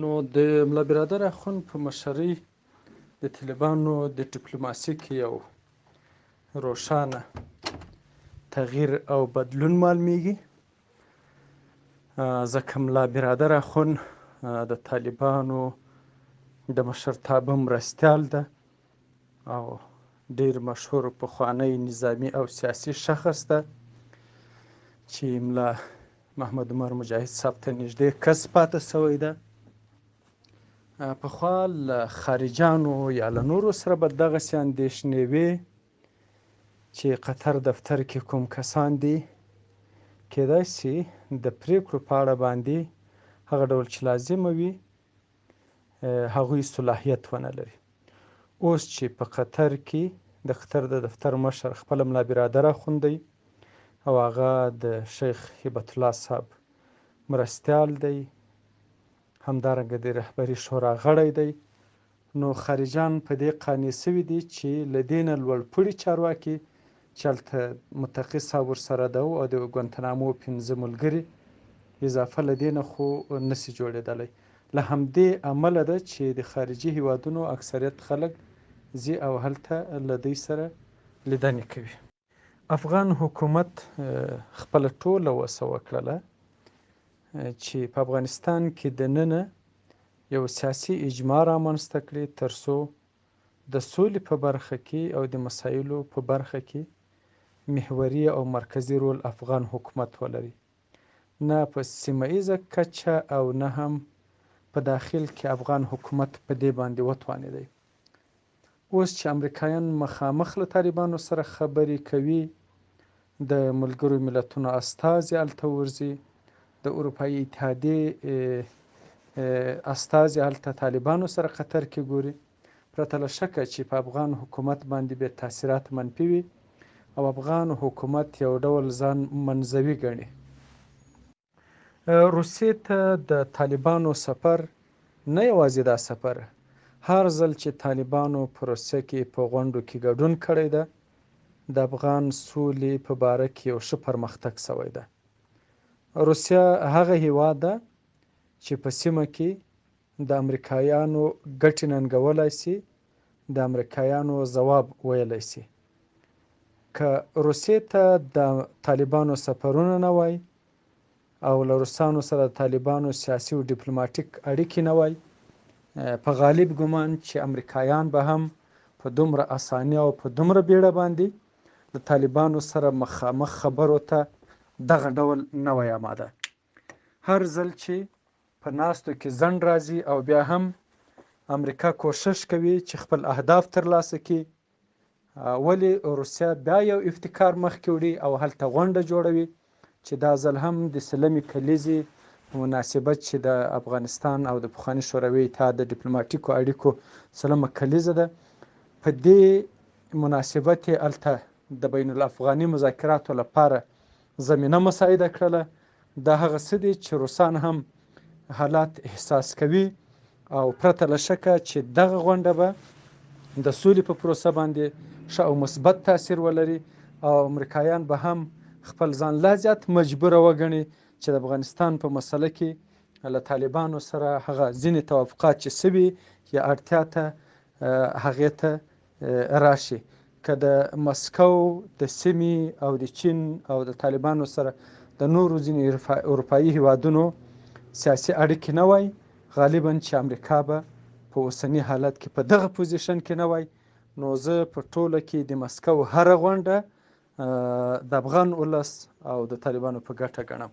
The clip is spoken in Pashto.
نو د ملا برادر اخوند په مشرۍ د طالبانو د ډیپلوماسي کې یو روښانه تغییر او بدلون معلومیږي، ځکه ملا برادر اخوند د طالبانو د مشرتابه مرستیال ده او ډیر مشهور پخوانی نظامی او سیاسي شخص ده چې ملا محمد عمر مجاهد صاحب ته نږدې کس پاتې شوی ده. پخوا له خارجانو یا له نورو سره به دغسې اندېښنې وې چې قطر دفتر کې کوم کسان دي، کېدای شي د پرېکړو په اړه باندې هغه ډول چې لازمه وي هغوی صلاحیت ونه لري. اوس چې په قطر کې د قطر د دفتر مشر خپله ملا برادر اخوند دی او هغه د شیخ هبت الله صاحب مرستیال دی، همدارنګه د رهبري شورا غړی دی، نو خارجان په دې قانع شوي دي چې له دې نه لوړپوړي چارواکي چې هلته متقي صاحب ورسره ده او د ګوانتانامو 5 ملګري اضافه له دې نه خو نسي جوړېدلی. له همدې امله ده چې د خارجي هیوادونو اکثریت خلک ځي او هلته له دوی سره لیدنې کوي. افغان حکومت خپله ټوله وسه وکړله چې په افغانستان کې دننه یو سیاسي اجماع رامنځته کړي، ترڅو د سولې په برخه کې او د مسایلو په برخه کې محوري او مرکزي رول افغان حکومت ولري، نه په سیمه ییزه کچه او نه هم په داخل کې افغان حکومت په دې باندې وتوانېدی. اوس چې امریکایان مخامخ له طالبانو سره خبرې کوي، د ملګرو ملتونو استازي هلته ورځي، د اروپایي اتحادیې استازي هلته طالبانو سره قطر کې ګوري، پرته له شکه چې په افغان حکومت باندې به تاثیرات منفي وي او افغان حکومت یو ډول ځان منزوي ګڼي. روسیې ته د طالبانو سفر، نه یوازې دا سفر، هر ځل چې طالبانو په روسیه کې په غونډو کې ګډون کړی ده، د افغان سولې په باره کې یو ښه پرمختګ شوی ده. روسیه هغه هیواد ده چې په سیمه کې د امریکایانو ګټې ننګولای شي، د امریکایانو ځواب ویلی شي. که روسیې ته د طالبانو سفرونه نه وای او له روسانو سره د طالبانو سیاسي او ډیپلوماټیک اړیکې نه وای، په غالب ګمان چې امریکایان به هم په دومره اساني او په دومره بیړه باندې له طالبانو سره مخامخ خبرو ته دغه ډول نه وای آماده. هر ځل چې په ناستو کې ځنډ راځي او بیا هم امریکا کوشش کوي چې خپل اهداف ترلاسه کړي، ولې روسیه بیا یو ابتکار مخکې وړي او هلته غونډه جوړوي چې دا ځل هم د 100مې کلیزې په مناسبت چې د افغانستان او د پخواني شوروي اتحاد د ډیپلوماټیکو اړیکو 100مه کلیزه ده، په دې مناسبت یې هلته د بین الافغاني مذاکراتو لپاره زمینه مساعده کړله. دا هغه څه دي چې روسان هم حالات احساس کوي او پرته له شکه چې دغه غونډه به د سولې په پروسه باندې ښه او مثبت تاثیر ولري او امریکایان به هم خپل ځان لا زیات مجبوره وګڼي چې د افغانستان په مسله کې له طالبانو سره هغه ځینې توافقات چې سوي یا اړتیا ته هغې ته راشي. که د مسکو د سیمې او د چین او د طالبانو سره د نورو ځینو اروپایي هیوادونو سیاسي اړیکې نه وای، غالبا چې امریکا به په اوسني حالت کې په دغه پوزیشن کې نه وای. نو زه په ټوله کې د مسکو هره غونډه د افغان ولس او د طالبانو په ګټه ګڼم.